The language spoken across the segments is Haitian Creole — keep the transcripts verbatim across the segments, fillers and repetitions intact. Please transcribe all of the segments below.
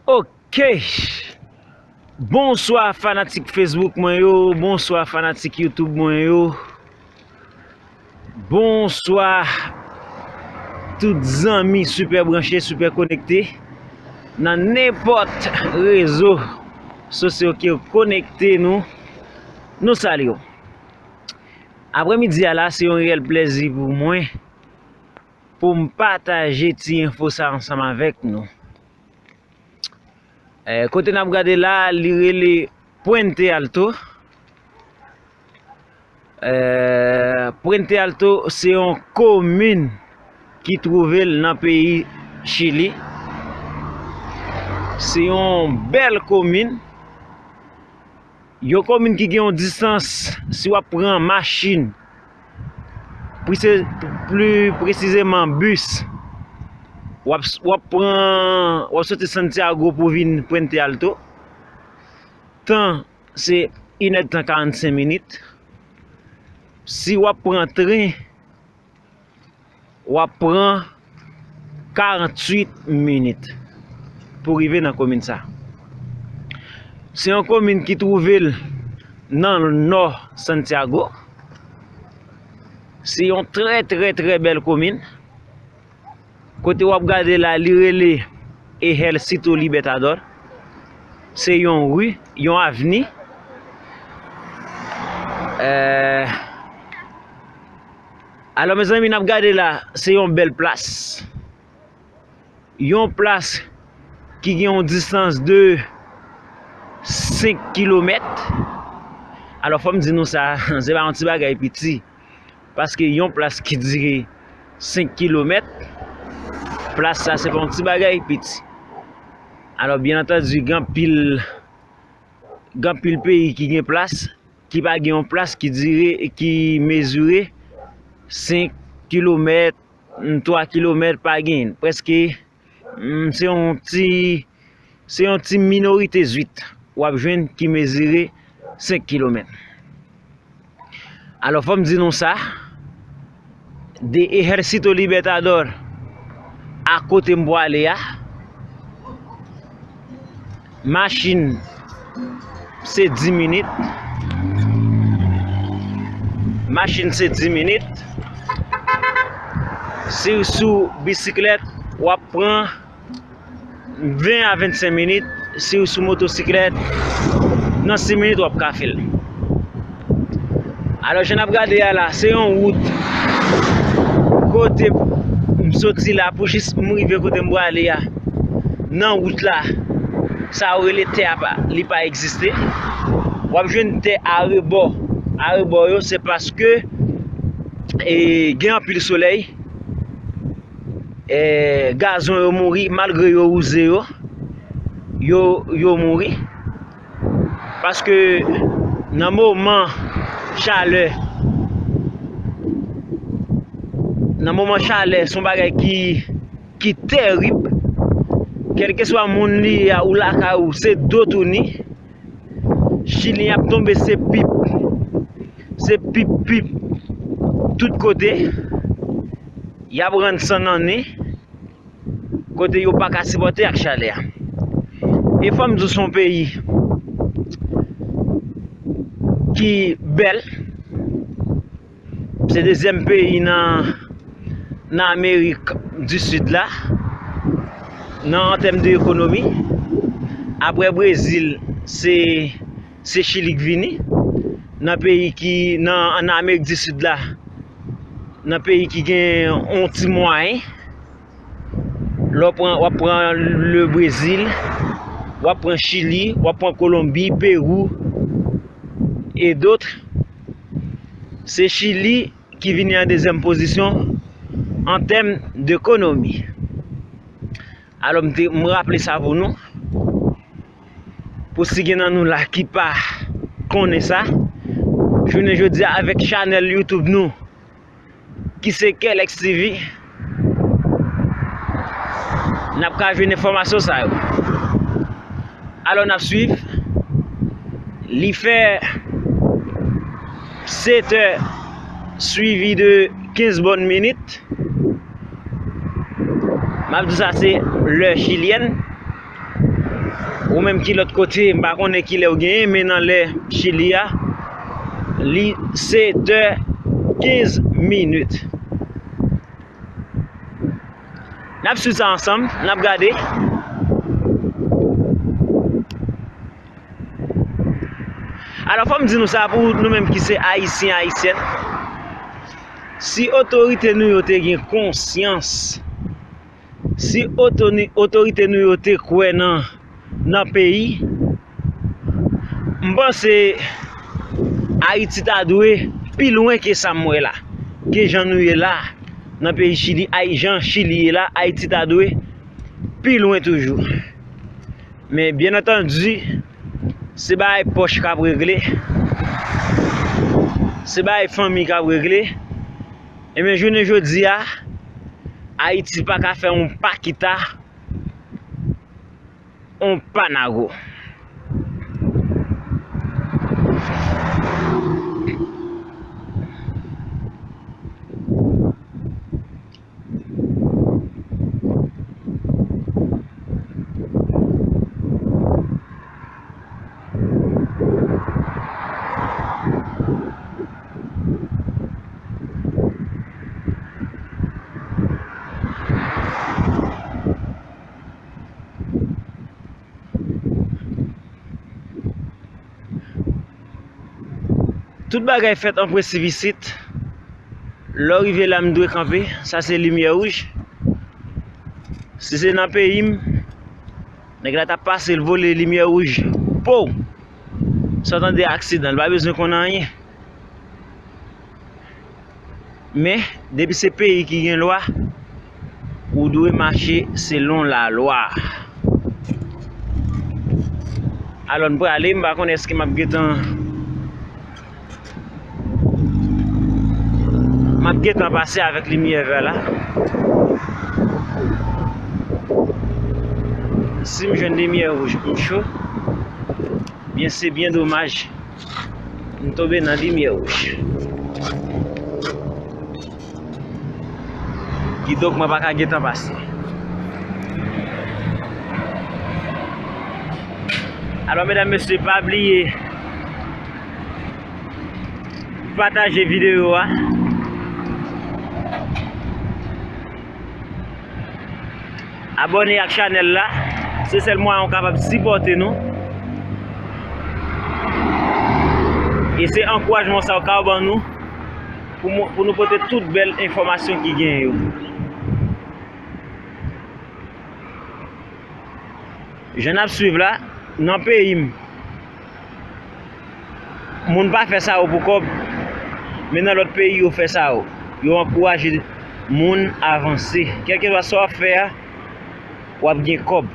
Ok. Bonswa fanatik Facebook mwen yo, bonswa fanatik YouTube mwen yo. Bonswa tout zanmi sipè branche, sipè konekte nan nenpòt rezo sosyo ke w konekte nou, nou salye w. Aprèmidi a la, se yon reyèl plèzi pou mwen pou m pataje ti enfo sa ansanm avèk nou. Eh, kote n ap gade la, li rele Puente Alto. Eh, Puente Alto se yon komin ki twouve l nan peyi Chili. Se yon bèl komin. Yon komin ki gen yon distans, si w ap pran machin, pli se-, pli presizeman bis, w ap, w ap pran, w ap soti Santiago pou vin Puente Alto. Tan, se inèdtan karannsenk minit. Si w ap pran tren, w ap pran karanntuit minit pou rive nan komin sa. Se yon komin ki twouve l nan nò Santiago. Se yon trè, trè, trè bèl komin. Kote w ap gade la, li rele Ejército Libertador. Se yon ri, yon avni. Eh, alò, mezanmi, n ap gade la, se yon bèl plas. Yon plas ki gen yon distans de senk kilomèt. Alò, fò m di nou sa, se pa yon ti bagay piti. Paske yon plas ki dire senk kilomèt, plas sa se pa yon ti bagay piti. Alò, byen antandi, gen anpil, gen anpil peyi ki gen plas, ki pa gen yon plas ki dire, ki mezire senk kilomèt, twa kilomèt, pa gen. Prèske, mm, se yon ti, se yon ti minorite zwit w ap jwenn ki mezire senk kilomèt. Alò, fò m di nou sa, de Ejército Libertador a kote m pwale a, machin se dis minit. Machin se dis minit. Si w sou bisiklèt, w ap pran ven a vennsenk minit. Si w sou motosiklèt, nan sis minit w ap ka fè l. Alò, jan n ap gade a la, se yon wout kote m soti la pou jis m rive kote m prale a. Nan wout la, sa yo rele tè a pa, li pa egziste. W ap jwenn tè arebò. Arebò yo, se paske, e, gen anpil solèy. E, gazon yo mouri, malgre yo wouze yo, yo, yo mouri. Paske nan moman chalè, nan moman chalè, se yon bagay ki, ki terib. Kèlkeswa moun li ye a ou lakay ou, se dwòt ou ni. Chili ap tonbe, se pip. Se pip, pip. Tout kote. Y ap rann san nan nen. Kote yo pa ka sipòte ak chalè a. E fò m di w, se yon peyi ki bèl. Se dezyèm peyi nan, nan Amerik di Sid la, nan, an tèm de ekonomi. Apre Brezil, se, se Chili k vini. Nan peyi ki, nan, nan Amerik di Sid la, nan peyi ki gen yon ti mwayen, lè w pran, w ap pran le Brezil, w ap pran Chili, w ap pran Kolonbi, Pewou, e dòt. Se Chili ki vini an dezyèm pozisyon an tèm de ekonomi. Alò, m te, m raple sa pou nou. Pou si gen nan nou la ki pa konnen sa, jounen jodi a avèk chanèl YouTube nou, ki se Kelex T V, n ap ka jwenn enfòmasyon sa yo. Alò, n ap swiv. Li fè sèt è swivi de kenz bòn minit. M ap di sa se lè chilyèn. Ou menm ki lòt kote, m pa konnen kilè w genyen, men nan lè Chili a, li sèt è kenz minit. N ap swiv sa ansanm, n ap gade. Alò, fò m di nou sa pou nou menm ki se Ayisyen, Ayisyèn. Si otorite nou yo te gen konsyans, si oto-, otorite nou yo te kwè nan, nan peyi, m panse Ayiti ta dwe pi lwen ke sa m wè la, ke jan nou ye la, nan peyi Chili, Ay-, jan Chili ye la, Ayiti ta dwe pi lwen toujou. Men, byen antandi, se bagay pòch k ap regle, se bagay fanmi k ap regle. Ebyen, jounen jodi a, Ayiti pa ka fè yon pa kita, yon pa nago. Tout bagay fèt an presipisit. Lè w rive la, m dwe kanpe. Sa se limyè wouj. Si se nan peyi m, nèg la t ap pase, l vole limyè wouj. Pow! Sa w tande aksidan, l pa bezwen konn anyen. Men, depi se peyi ki gen lwa, ou dwe mache selon lalwa. Alò, n prale, m pa konnen èske m ap gentan, m ap gentan pase avèk limyè vè la. Si m jwenn limyè wouj, m cho. Byen, se byen domaj. M tonbe nan limyè wouj. Kidonk, mwen pa ka gentan pase. Alò, medam, mesye, pa bliye pataje videyo a. Abòne ak chanèl la, se sèl mwayen w kapab sipòte nou. E se ankourajman sa w ka ban nou pou, pou nou pote tout bèl enfòmasyon ki genyen yo. Jan n ap swiv la, nan peyi m, moun pa fè sa yo pou kòb, men nan lòt peyi yo fè sa yo. Yo ankouraje moun avanse. Kèlkeswa sa w ap fè a, w ap gen kòb.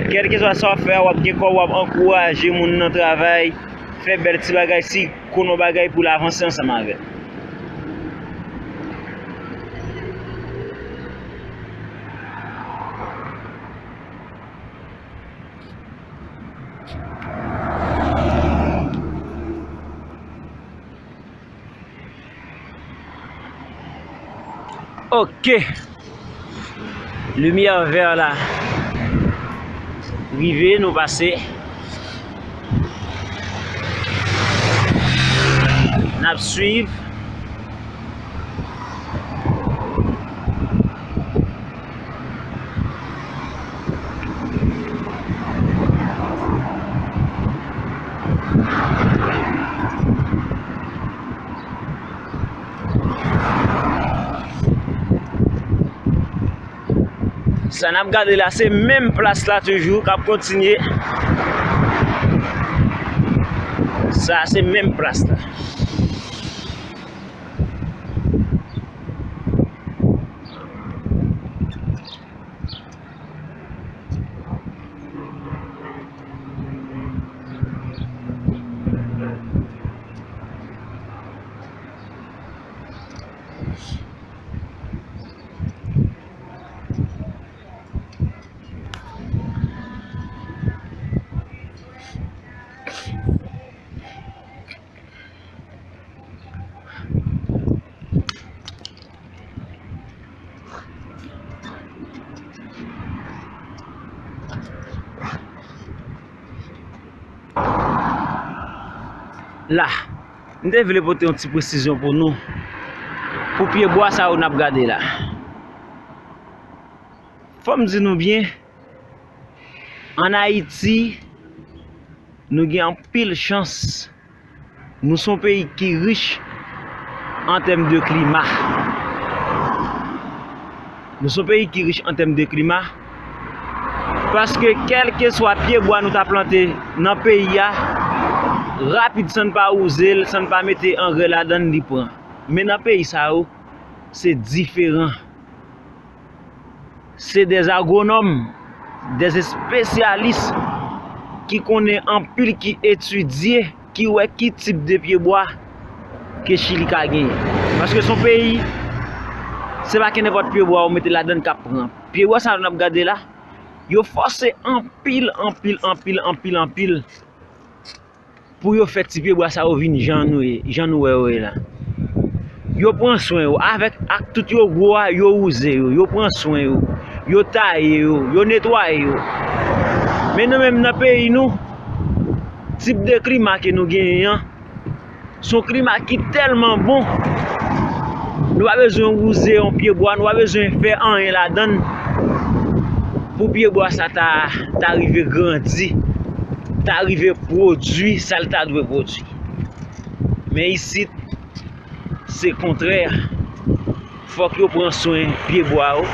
Kèlkeswa sa w ap fè a, w ap gen kòb, w ap ankouraje moun nan travay, fè bèl ti bagay, si konn yon bagay pou l avanse ansanm avè l. Ok. Limyè vè la rive, nou pase. N ap swiv. Sa n ap gade la, se menm plas la toujou k ap kontinye. Sa se menm plas la. La, m te vle pote yon ti presizyon pou nou, pou pyebwa sa yo n ap gade la. Fò m di nou byen, ann Ayiti, nou gen anpil chans. Nou se yon peyi ki rich an tèm de klima. Nou se yon peyi ki rich an tèm de klima. Paske kèlkeswa pyebwa nou ta plante nan peyi a, rapid, san n pa wouze l, san n pa mete angrè ladan l, li pran. Men nan peyi sa yo, se diferan. Se des agwonòm, des espesyalis ki konnen anpil, ki etidye, ki wè ki tip de pyebwa ke Chili ka genyen. Paske se yon peyi, se pa ke nenpòt pyebwa ou mete ladan l k ap pran. Pyebwa sa yo n ap gade la, yo fòse anpil, anpil, anpil, anpil, anpil pou yo fè ti pyebwa sa yo vin jan nou ye, jan nou wè yo ye la. Yo pran swen yo, avèk, ak tout yo gwo a, yo wouze yo, yo pran swen yo, yo taye yo, yo netwaye yo. Men nou menm nan peyi nou, tip de klima ke nou genyen an, se yon klima ki tèlman bon, nou pa bezwen wouze yon pyebwa, nou pa bezwen fè anyen ladan l pou pyebwa sa ta, ta rive grandi, ta rive pwodui sa l ta dwe pwodui. Men isit, se kontrè. Fòk yo pran swen pyebwa yo.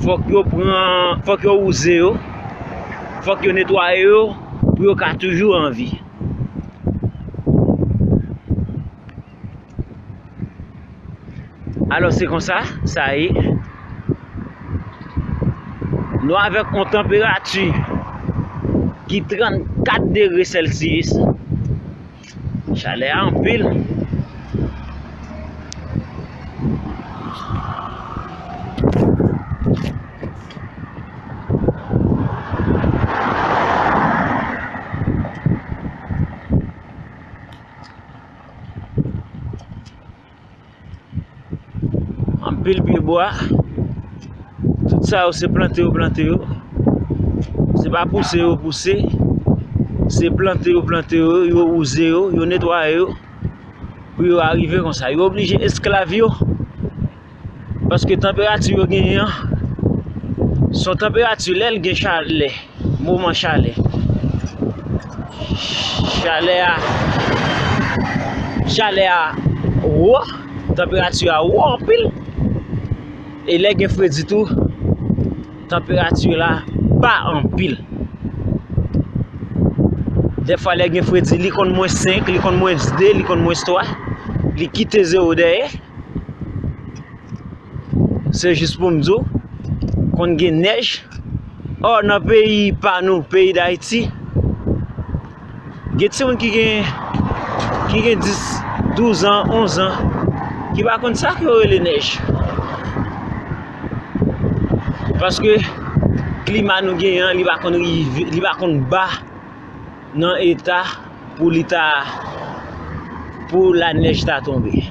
Fòk yo pran, fòk yo wouze yo. Fòk yo netwaye yo pou yo ka toujou an vi. Alò, se konsa sa ye. Nou avèk yon tanperati ki trannkat degre Celsius. Chalè a anpil. Anpil pyebwa. Tout sa yo se plante yo plante yo. Se pa pouse yo pouse. Se plante yo plante yo, yo wouze yo, yo netwaye yo. Pou yo arive konsa. Yo oblije esklav yo. Paske tanperati yo genyen an, se yon tanperati lè l gen chalè. Moman chalè. Chalè a, chalè a wo, tanperati a wo anpil. E lè gen fredi tou, tanperati la ba anpil. Dèfwa lè gen fredi, li konn mwens senk, li konn mwens de, li konn mwens twa. Li kite zewo dèyè. Se jis pou m di w, konn gen nèj. Ò, nan peyi pa nou, peyi Dayiti, gen timoun ki gen, ki gen dis, douz an, onz an, ki pa konn sa ke yo rele nèj. Paske klima nou genyen an, li pa konn rive, li pa konn ba nan eta pou li ta, pou lanèj ta tonbe.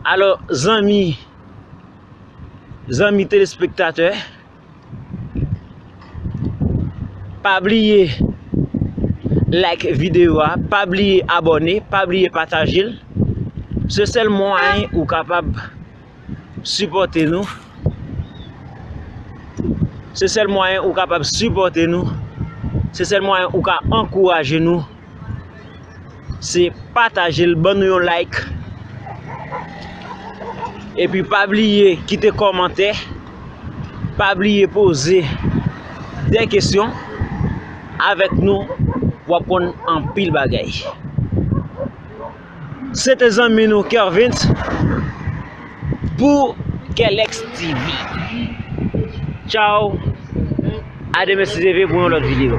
Alò, zanmi, zanmi telespektatè, pa bliye like videyo a, pa bliye abòne, pa bliye pataje l. Se sèl mwayen ou kapab sipòte nou. Se sèl mwayen ou kapab sipòte nou. Se sèl mwayen ou ka ankouraje nou. Se pataje l, ban nou yon like. Epi pa bliye kite kòmantè. Pa bliye poze de kesyon. Avèk nou, w ap konn anpil bagay. Se te zanmi nou Kervens pou Kelex T V. Tchao. A demen si Dye vle pou yon lòt videyo.